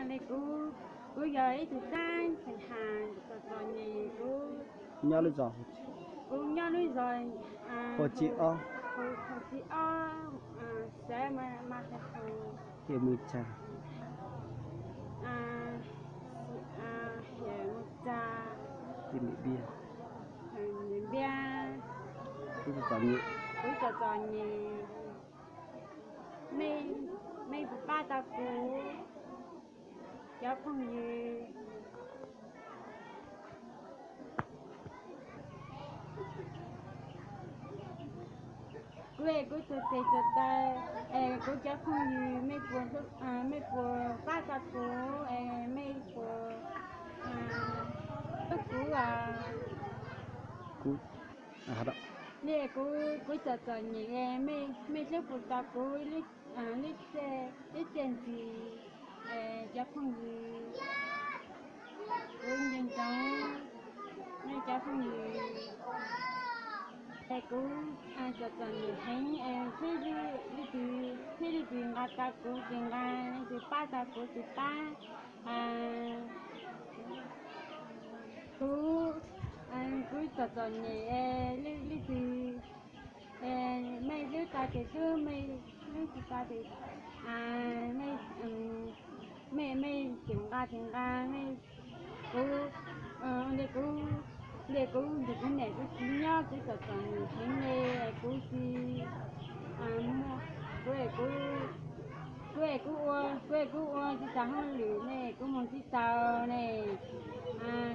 Li kuv, kuv yog ib tug Xab Xeem Has txom txom nyem, kuv nyob lub zos, kuv nyob lub zos Phaum Tsib Ob, Phaum Tsib Ob, xeev Mas Xais Phoom, hiam Mus Tsa, hiam Mus Tsa, Npiab, kuv txom txom nyem, mej puas pab tau kuv cov phooj ywg? Kuv es kuv txog tes txog taw, es kuv cov phooj ywg mej puas, mej puas pab tau kuv, es mej puas hlub kuv, kuv, kuv txom txom nyem, mej hlub puas tau kuv lub, lub txiaj ntsim, cov phooj ywg? Kuv nco ntsoov nej cov phooj ywg, es kuv txom txom nyem heev, thiab leej twg nqa tau kuv ces nqa, leej twg pab tau kuv ces pab. Kuv, kuv txom txom nyem, leej twg mej hlub tau ces hlub, mej hlub tsis tau ces mej, mej tseem nqa ces nqa, mej, kuv, li kuv, li kuv nrog kuv niam kuv txiv nyob kuv txom txom nyem heev li, kuv tsis, kuv, kuv, kuv es kuv ua, kuv es kuv ua tsis tau hauj lwm ne, kuv mus tsis tau ne,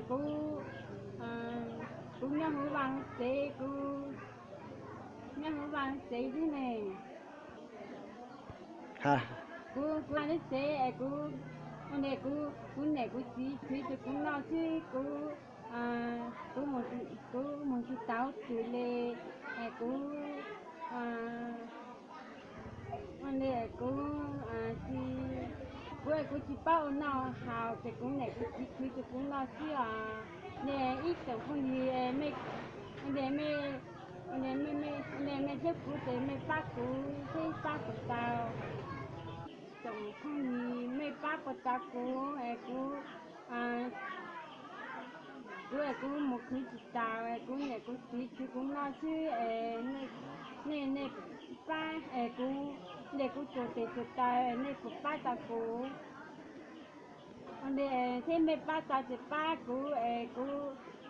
kuv, kuv nyob hauv vaj tsev, kuv nyob hauv vaj tsev xwb ne. Kuv, kuv vaj lub tsev es kuv, ua ntej kuv, kuv niam kuv txiv khwv rau kuv noj xwb, kuv, kuv, kuv mus tsis tau twg li, es kuv, ua ntej kuv tsis, kuv, kuv tsis paub ua noj haus ces kuv niam kuv txiv khwv rau kuv noj xwb os. Nej ib tsoom phooj ywg, ua ntej mej, ua ntej mej hlub kuv ces mej pab kuv thiab pab puas tau. Tsoom phooj ywg mej pab puas tau kuv es kuv, kuv es kuv mus khwv tsis tau es kuv niam kuv txiv khwv kuv noj xwb es nej, nej pab es kuv, ntej kuv txog tes txog taw es nej puas pab tau kuv? Ua ntej thiab mej pab tau ces pab kuv es kuv,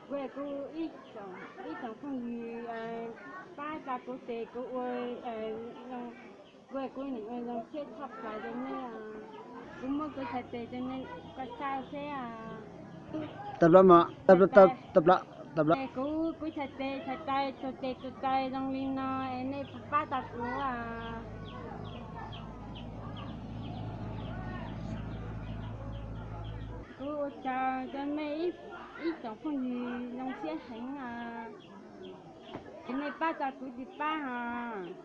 kuv es kuv ib tsoom phooj ywg pab tau kuv ces kuv ua, kuv es kuv nim ua zoo siab tshaj plaws rau nej. Kuv muab kuv txhais tes rau nej koj saib seb. Tawm plaws, tawm plaws, tawm plaws. Kuv, kuv txhais tes txhais taw, txhais tes txhais taw zoo li no es nej puas pab tau kuv? Kuv ua tsaug rau nej ib tsoom phooj ywg zoo siab heev os. Es nej pab tau kuv tsis pab os.